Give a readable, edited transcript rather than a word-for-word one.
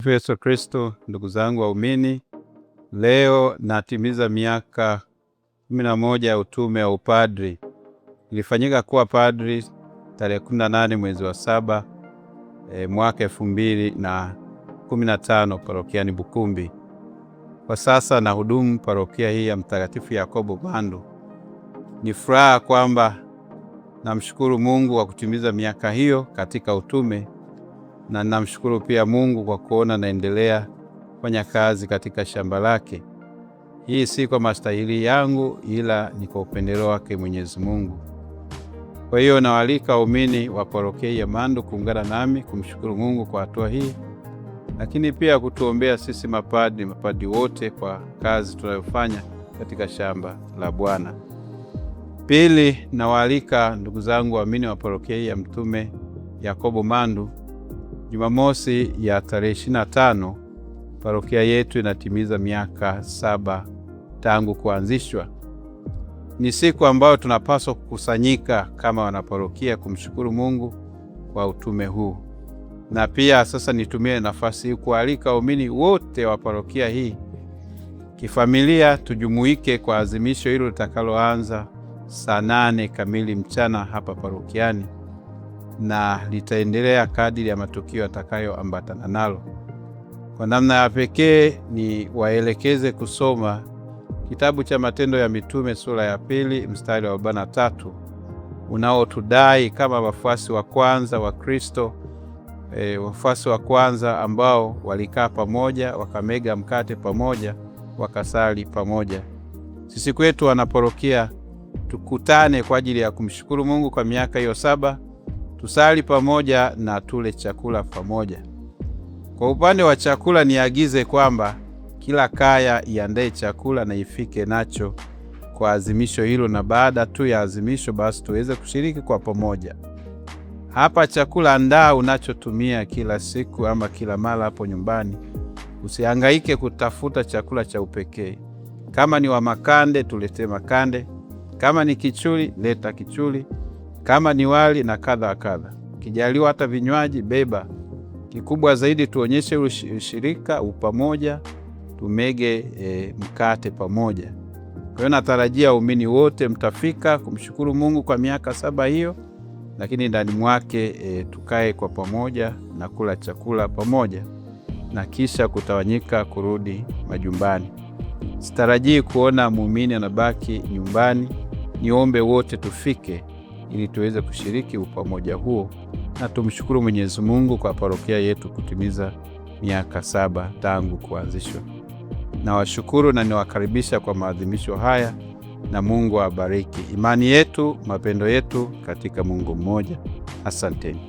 Yesu Kristo, ndugu zangu waumini, leo natimiza miaka 11 ya utume wa upadri. Nilifanyika kuwa padri tarehe 18 mwezi wa 7 mwaka 2015 parokiani Bukumbi. Kwa sasa nahudumu parokia hii ya Mtakatifu Yakobo Mandu. Ni furaha kwamba namshukuru Mungu kwa kutimiza miaka hiyo katika utume, na namshukuru pia Mungu kwa kuona naendelea kufanya kazi katika shamba lake. Hii si kwa mastahili yangu, ila ni kwa upendeleo wake Mwenyezi Mungu. Kwa hiyo nawaalika waumini wa parokia ya Mandu kuungana nami kumshukuru Mungu kwa hatua hii, lakini pia kutuombea sisi mapadri wote kwa kazi tunayofanya katika shamba la Bwana. Pili, nawaalika ndugu zangu waumini wa parokia ya Mtume Yakobo Mandu, Jumamosi ya tarehe 25 parokia yetu inatimiza miaka 7 tangu kuanzishwa. Ni siku ambayo tunapaswa kukusanyika kama wanaparokia kumshukuru Mungu kwa utume huu. Na pia sasa nitumie nafasi hii kualika waumini wote wa parokia hii kifamilia tujumuike kwa azimisho hilo litakaloanza saa 8 kamili mchana hapa parokiani, na litaendelea kadiri ya matukio yatakayoambatana nalo. Kwa namna ya pekee ni waelekeze kusoma kitabu cha Matendo ya Mitume sura ya 2 mstari wa 43 unaotudai kama wafuasi wa kwanza wa Kristo, wafuasi wa kwanza ambao walikaa pamoja, wakamega mkate pamoja, wakasali pamoja. Sisi kwetu wanaparokia tukutane kwa ajili ya kumshukuru Mungu kwa miaka hiyo 7, tusali pamoja na tule chakula pamoja. Kwa upande wa chakula niagize kwamba kila kaya iandae chakula na ifike nacho kwa azimisho hilo, na baada tu ya azimisho basi tuweze kushiriki kwa pamoja. Hapa chakula andaa unachotumia kila siku ama kila mara hapo nyumbani. Usihangaike kutafuta chakula cha upekee. Kama ni wa makande tuletee makande, kama ni kichuli leta kichuli, kama ni wali na kadha kadha. Kijaliwa hata vinywaji beba. Kikubwa zaidi tuonyeshe ushirika, upamoja, tumege mkate pamoja. Kwa hiyo natarajia waumini wote mtafika kumshukuru Mungu kwa miaka 7 hiyo, lakini ndani mwake tukae kwa pamoja na kula chakula pamoja na kisha kutawanyika kurudi majumbani. Sitarajii kuona muumini anabaki nyumbani. Niombe wote tufike ili tuweze kushiriki upamoja huo na tumshukuru Mwenyezi Mungu kwa parokia yetu kutimiza miaka 7 tangu kuanzishwa. Nawashukuru na niwakaribisha kwa maadhimisho haya, na Mungu awabariki. Imani yetu, mapendo yetu katika Mungu mmoja. Asanteni.